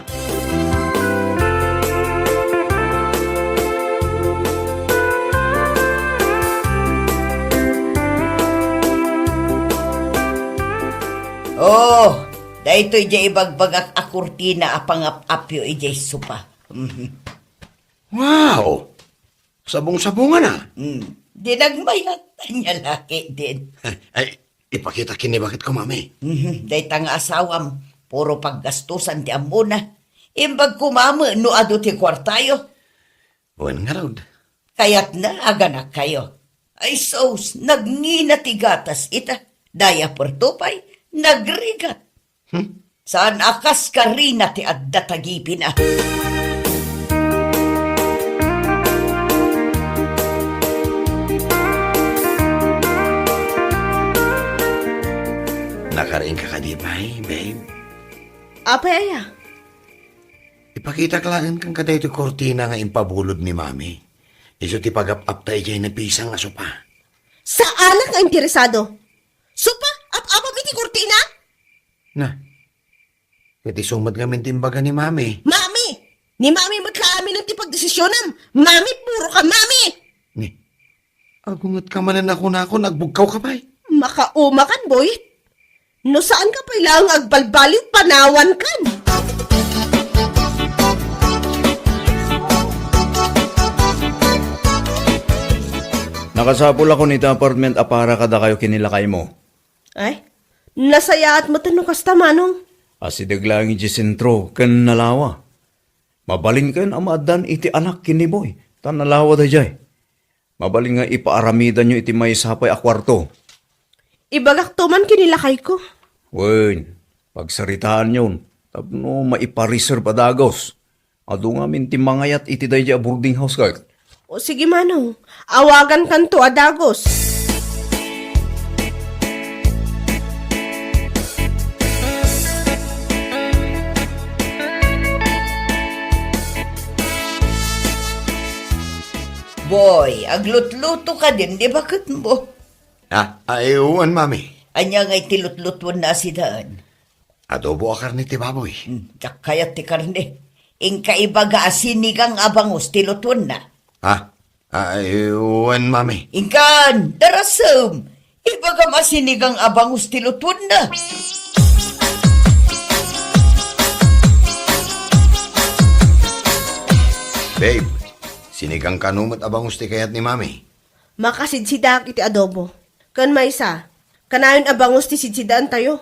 Oh, daytoy diay ibagbagak a kurtina a pangap-apyo idiay sopa. Mhm. Wow! Sabong-sabongan a. Hmm. Di nagmayat. Ania la ketdin. Ay, ipakita ken ni baketko, Mami. Mhm. Dayta nga asawam, puro paggastusan ti ammona. Imbag koma met no adu ti kuartayo. Wen ngarud. Kayatna a ganakkayo. Ay sus, nagngina ti gatas ita. Dayta puerto pay, nagrigat. Hmm? Saan a kas karina ti adda tagipina. Nakariingka kadi pay, babe? Apay aya? Ipakitak laeng kenka daytoy kurtina nga impabulod ni Mami. Isu ti pagap-apta idiay napisang a sopa. Saanak nga interesado. Sopa? Ap-apam iti kurtina? Na, ket isu met ngamin ti imbaga ni Mami. Mami! Ni Mami met la amin ti pagdesisionam. Mami, puro ka Mami! Ni, agungetka manen a kunakon, agbugkawka pay. Makaumakan, boy. No saanka pay laeng agbalbaliw, panawankan. Nakasapulakon iti apartment a para kadakayo ken ni lakaymo. Ay, nasayaat met no kasta, Manong. Asideg laeng idiay sentro ken nalawa. Mabalinkayon a maaddan iti anak ken ni Boy, ta nalawa daydiay. Mabalin nga ipaaramidanyo iti maysa pay a kuarto. Ibagakto man ken ni lakayko. Wen, pagsaritaanyon tapno maipareserve a dagus. Adu ngamin ti mangayat iti daydiay a boarding house, ket. O sige, Manong. Awagankanto a dagus. Boy, aglutluto kadin, di ba, ket mo? Ah, ay, wen, Mami. Ania ngay ti lutlutuenna a sidaen? Adobo a karne ti baboy. Hmm, diak kayat ti karne. Inka ibaga a sinigang a bangus ti lutuenna. Ha? Ay, wen, Mami. Inkan, darasem. Ibagam a sinigang a bangus ti lutuenna. Babe, sinigang kano met a bangus ti kayat ni Mami? Makasidsidaak iti adobo. Ken maysa, kanayon a bangus ti sidsidaentayo.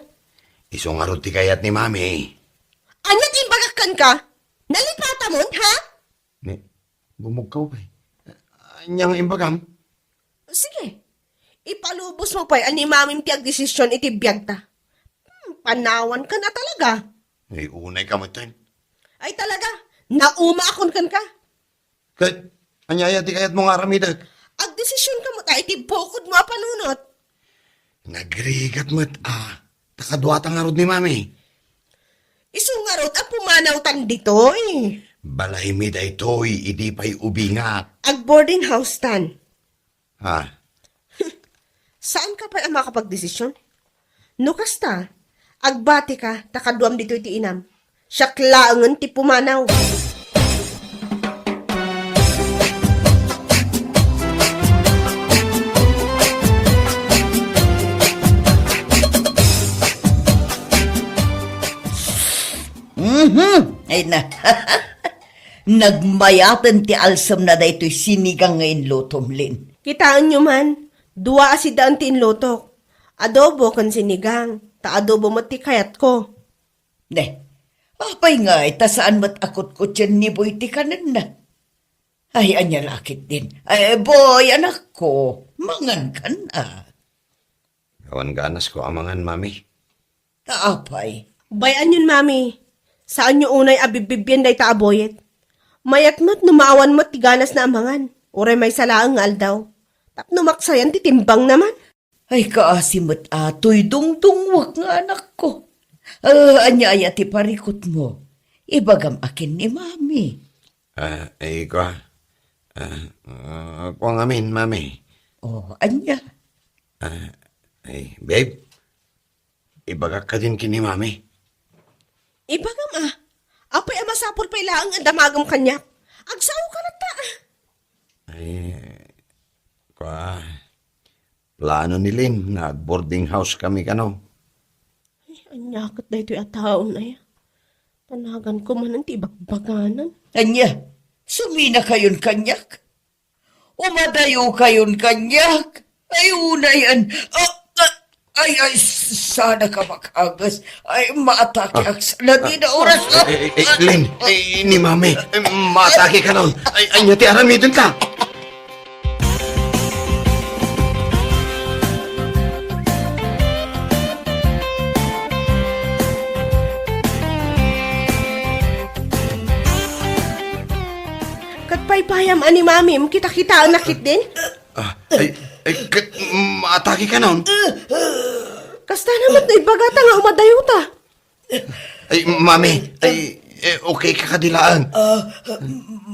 Isu ngarud ti kayat ni Mami. Ania ti imbagak kenka? Nalipatamon, ha? Ni, bumugkaw pay. Ania nga imbagam? Sige. Ipalubos mo pay a ni Mamim ti agdesisyon iti biagta. Hmm, panawankan a talaga. Ay, unay ka met. Ay, talaga. Naumaakon kenka. Ket, ania aya ti kayatmo nga aramidek? Agdesisionka met a iti bukodmo a panunot. Nagrigat met a, ta kaduata ngarud ni Mami. Isu ngarud a pumanawtan ditoy. Balaymi daytoy idi pay ubingak. Ag-boarding house tan. Ha? Saanka pay a makapagdesisyon? No kasta, agbatika ta kaduam ditoy ti inam. Siak laengen ti pumanaw. Mhm. Ay na. Nagmayaten ti alsemna daytoy sinigang nga inlutom, Lin. Kitaenyo man, dua a sidaen ti inlutok. Adobo ken sinigang, ta adobo met ti kayatko. Ne, apay ngay ta saan met a kutkutien ni Boy ti kanenna? Ay, ania la ketdin? Ay, Boy, anakko, mangankan a. Awan ganasko a mangan, Mami. Ta apay? Bay-anyon, Mami. Saanyo unay a bibbibien dayta a boyet. Mayat met no maawan met ti ganasna a mangan. Uray maysa laeng nga aldaw. Tapno maksayan ti timbangna man. Ay, kaasi met a toy dungdungwek nga anakko. Ah, ania aya ti parikutmo? Ibagam a ken ni Mami. Ah, ay, kua. Ah, ah, kua ngamin, Mami. Oh, ania? Ah, ay, babe, ibagak kadin ken ni Mami. Ibagam a. Apay a masapul pay laeng a damagem kaniak. Agsao ka latta. Ay, kua, plano ni Lin nga ag-boarding house kami kano. Ay, ania ket daytoy a taon aya? Panaganko manen ti ibagbaganan. Ania? Suminakayon kaniak? Umadayokayon kaniak? Ay, unayan. Ah, ah, ay, ay, sana ka makagas. Ay, maatake ak sa lagi na oras. Ah, eh, eh, eh, Lin, eh, ni Mami, eh, maatake kanon. Ay, ania ti aramidenta? Payam a ni Mamim, kita-kitaennak ketdin? Ah, ay, ay, ket, mm, atake kanon? Kasta na met no ibagata nga umadayota. Ay, Mami, ay, eh, okay ka kadi laeng? Ah,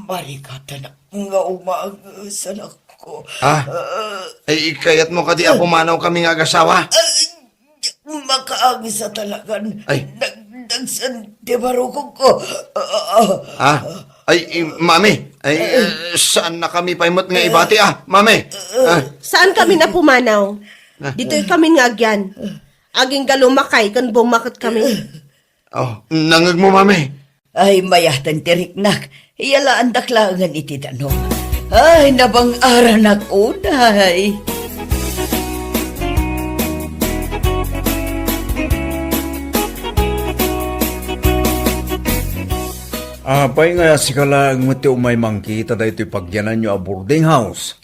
marigatanak nga umages, anakko. Ah? Ah. Ay, kayatmo kadi a pumanaw kami nga agasawa? Ay, makaages a talagan. Ay. Nagdagsen ti barukogko. Ah, ah. Ah? Ay, eh, Mami, ay, eh, saan na kami pay met nga ibati, ah, Mami? Ah. Saan kami na pumanaw? Ah. Ditoy kami nga agyan. Agingga lumakay ken bummaket kami. Oh, nangegmo, Mami? Ay, mayaten ti riknak. Iyalaandak laengen iti danum. Ay, nabang-aranak unay. Apay nga sika laeng met ti umay mangkita daytoy pagyananyo a boarding house?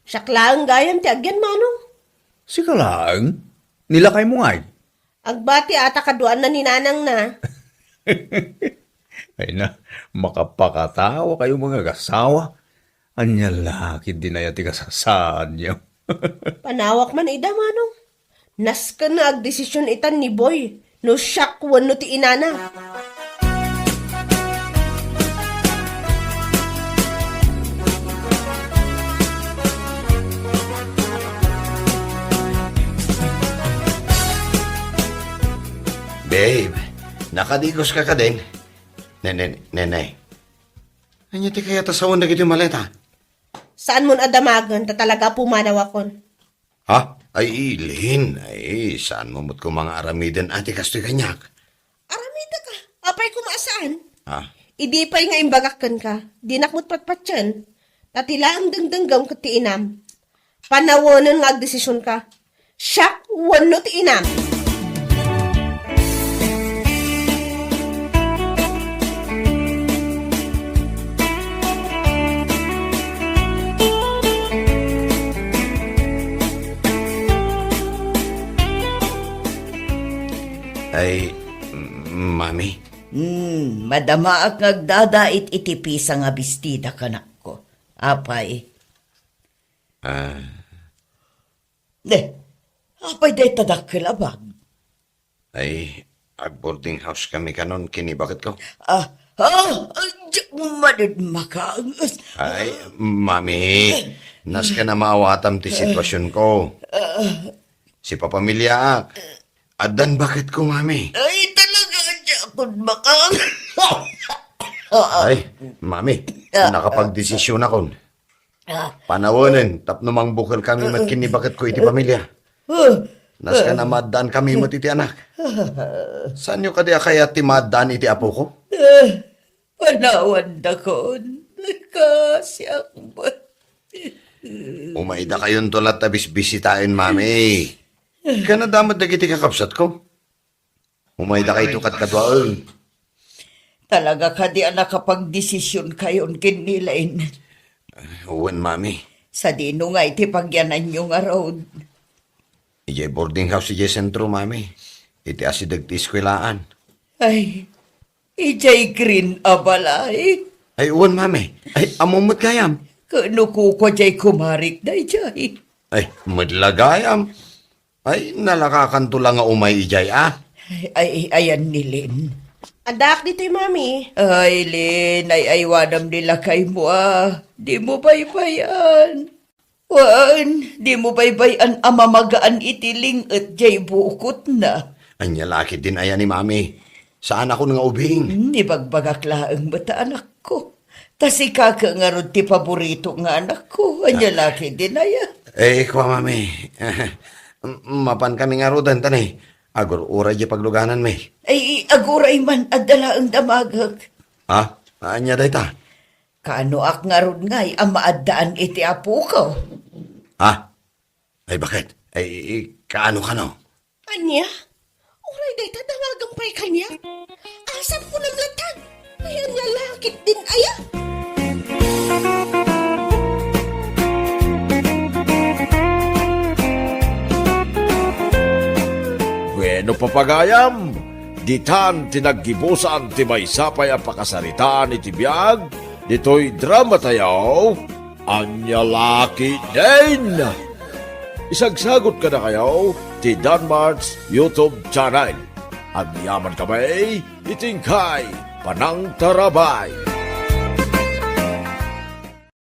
Siak laeng gayam ti agyan, Manong. Sika laeng? Ni lakaymo ngay? Agbati a ta kaduaanna ni nanangna. Ay na, makapakatawa kayo mga agasawa. Ania la ketdin aya ti kasasaanyo? Panawak man ida, Manong. Nasken nga agdesisyon itan ni Boy no siak wenno ti inana. Babe, nakadigoska kadin? Ne-, ne-, Nenay, ania ti kayat a sawen dagiti maleta? Saanmon a damagen ta talaga a pumanawakon. Ha? Ay, Lin, ay, saanmo met koma nga aramiden a ti kastoy kaniak? Aramidek a, apay koma a saan? Ha? Idi pay nga imbagak kenka, dinak met patpatien. Ta ti laeng dengdenggem ket ti inam. Panawenen nga agdesisionka. Siak wenno ti inam. Ay, m-, Mami? Hmm, madamaak nga agdadait iti pisa nga bestida, anakko. Apay? Ah. Ne, apay dayta dakkel a bag? Ay, ag-boarding house kami kanon ken ni baketko. Ah, ah, ah, diak manen makaanges. Ay, Mami, nasken a maawatam ti situasionko. Ah. Sipapamiliaak. Addan baketko, Mami. Ay, talaga, diakon makaanges. Ay, Mami, ah, nakapagdesisyonakon. Ah. Panawenen tapno mangbukel kami met ken ni baketko iti pamilia. Ah. Nasken a maaddaan kami met iti anak. Saanyo kadi a kayat ti maaddaan iti apoko? Ah, panawendakon. Kasiak met. Umaydakayonto latta bisbisitaen, Mami. Ken adda met dagiti kakabsatko. Umaydakayto kadkaduaen. Talaga kadi a nakapagdesisionkayon ken ni Lin? Wen, Mami. Sadino ngay ti pagyananyo ngarud? Idiay boarding house idiay sentro, Mami. Iti asideg ti eskuelaan. Ay, idiay green a balay? Ay, wen, Mami. Ay, ammom met gayam. Ken no kukua diay kumarik daydiay? Ay, met la gayam. Ay, nalakakanto la nga umay idiay, a? Ay, ay, ayan ni Lin. Addaak ditoy, Mami. Ay, Lin, ay, aywanam ni lakaymo, a. Dimo baybay-an. Wen, dimo baybay-an a mamagaan iti ling-et diay bukotna. Ania la ketdin aya ni Mami? Saanakon nga ubing. Hmm, ibagbagak laeng met, anakko. Ta sika ket ngarud ti paborito nga anakko. Ania la ketdin aya? Eh, kua, Mami. Mapan kami ngaruden, ta ne, agur-uray diay paglugananmi. Ay, aguray man, adda laeng damagek. Ha? Ania dayta? Kaanoak ngarud ngay a maaddaan iti apoko? Ha? Ay, baket? Ay, i-, kaano kano? Ania? Uray dayta damagem pay kaniak? Asapko namlattan? Ay, ania la ketdin aya? Bueno, papagayam, ditan ti naggibusan ti maysa pay a pakasaritaan iti biag Itoy drama tayo, Ania La Ketdin. Isagsagut kadakayo ti Danmart's YouTube channel. Agyaman kami iti inkay panangtarabay.